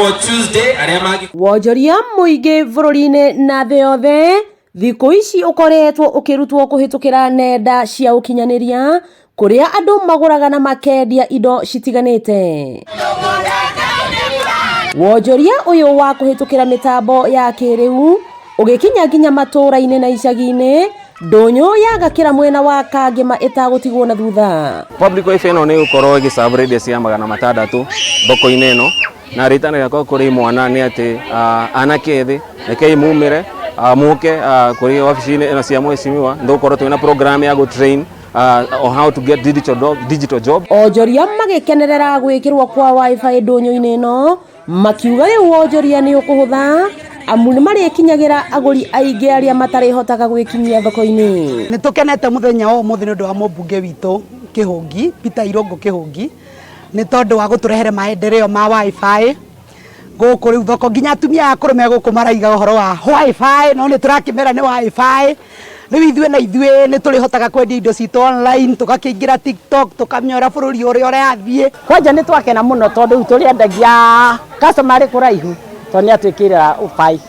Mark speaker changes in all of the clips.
Speaker 1: Koguo Tuesday arĩa mangĩ
Speaker 2: Wonjoria mũingĩ bũrũri-inĩ na thĩ yothe thikũ ici ũkoretwo ũkĩrutwo kũhĩtũkĩra nenda cia ũkinyanĩria kũrĩa andũ magũraga na makendia indo citiganĩte. Wonjoria ũyũ wa kũhĩtũkĩra mĩtambo ya kĩrĩu ũgĩkinya nginya matũũra-inĩ na icagi-inĩ, ndũnyũ ya Gakĩra mwena wa Kangĩma ĩtagũtigwo na thutha.
Speaker 3: Public wifi ĩno nĩ ĩgũkorwo ĩgĩserve radius ya 600 thoko-inĩ ĩno, na rĩtana rĩakwa kũrĩ imwana nĩ atĩ anake ethĩ rekei mumĩre, mũke kũrĩ wabici-inĩ ĩno cia mheshimiwa. Nĩ tũgũkorwo twĩna program ya gũ train on how to get digital job.
Speaker 2: Onjoria magĩkenerera gwĩkĩrwo kwa wifi ndũnyũ-inĩ ĩno, makiuga rĩu wonjoria nĩ ũkũhũtha amu nĩ marĩkinyagĩra agũri aingĩ arĩa matarĩhotaga gwĩkinyia thoko-inĩ.
Speaker 4: Nĩ tũkenete mũthenya wa ũmũthĩ nĩ ũndũ wa mũmbunge witũ Kĩhũngi, Peter Irũngũ Kĩhũngi, nĩ tondũ wa gũtũrehere maendeleo ma wifi gũkũ rĩu thoko. Nginya atumia aya akũrũ me gũkũ maraiga ũhoro wa wifi, no nĩ tũrakĩmera nĩ wifi. Rĩu ithuĩ na ithuĩ nĩ tũrĩhotaga kwendia indo citũ online, tũgakĩingĩra TikTok, tũkamĩora bũrũri ũrĩa ũrathiĩ.
Speaker 5: Kwanja nĩ twakena mũno tondũ rĩu tũrĩendagia customer arĩ kũraihu, tondũ nĩ atwĩkĩrĩra wifi.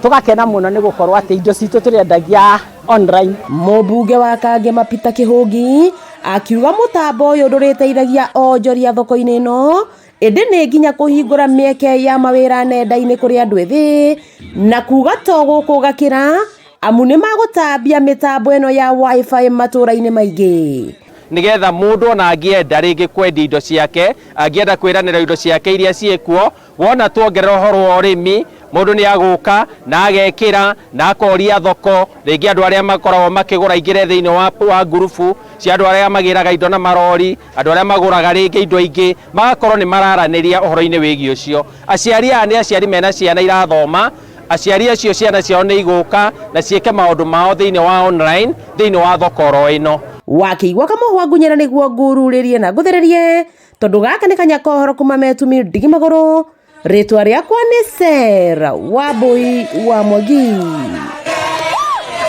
Speaker 5: Tũgakena mũno nĩ gũkorwo atĩ indo citũ tũrĩendagia online.
Speaker 2: Mũmbunge wa Kangema Peter Kĩhũngi akiuga mũtambo ũyũ ndũrĩteithagia onjoria thoko-inĩ ĩno, ĩndĩ nĩ nginya kũhingũra mĩeke ya mawĩra nenda-inĩ kũrĩ andũ ethĩ, na kuga to gũkũ Gakĩra amu nĩ magũtambia mĩtambo ĩno ya wifi matũũra-inĩ maingĩ.
Speaker 1: Nigetha mũndũ ona angĩenda rĩngĩ kwendia indo ciake, angĩenda kwĩranĩra indo ciake iria ciĩkuo, wona tuongerera ũhoro wa ũrĩmi, mũndũ nĩ agũka na agekĩra na akoria thoko rĩngĩ andũ arĩa makoragwo makĩgũra aingĩre thĩinĩ wa ngurubu cia andũ arĩa magĩraga indo na marori, andũ arĩa magũraga rĩngĩ indo ingĩ, magakorwo nĩ mararanĩria ũhoro-inĩ wĩgiĩ ũcio. Aciari aya nĩ aciari mena ciana irathoma, aciari acio ciana ciao nĩ igũka na ciĩke maũndũ mao thĩinĩ wa online thĩinĩ wa thoko oro ĩno.
Speaker 2: Wakĩigua kamũhwa ngunyĩra nĩguo ngururĩrie na ngũthĩrĩrie, tondũ gaka nĩ kanya kohoro kuma metumi ndigi magũrũ. Rĩtwa rĩakwa nĩ Sarah Wambui wa Mwangi.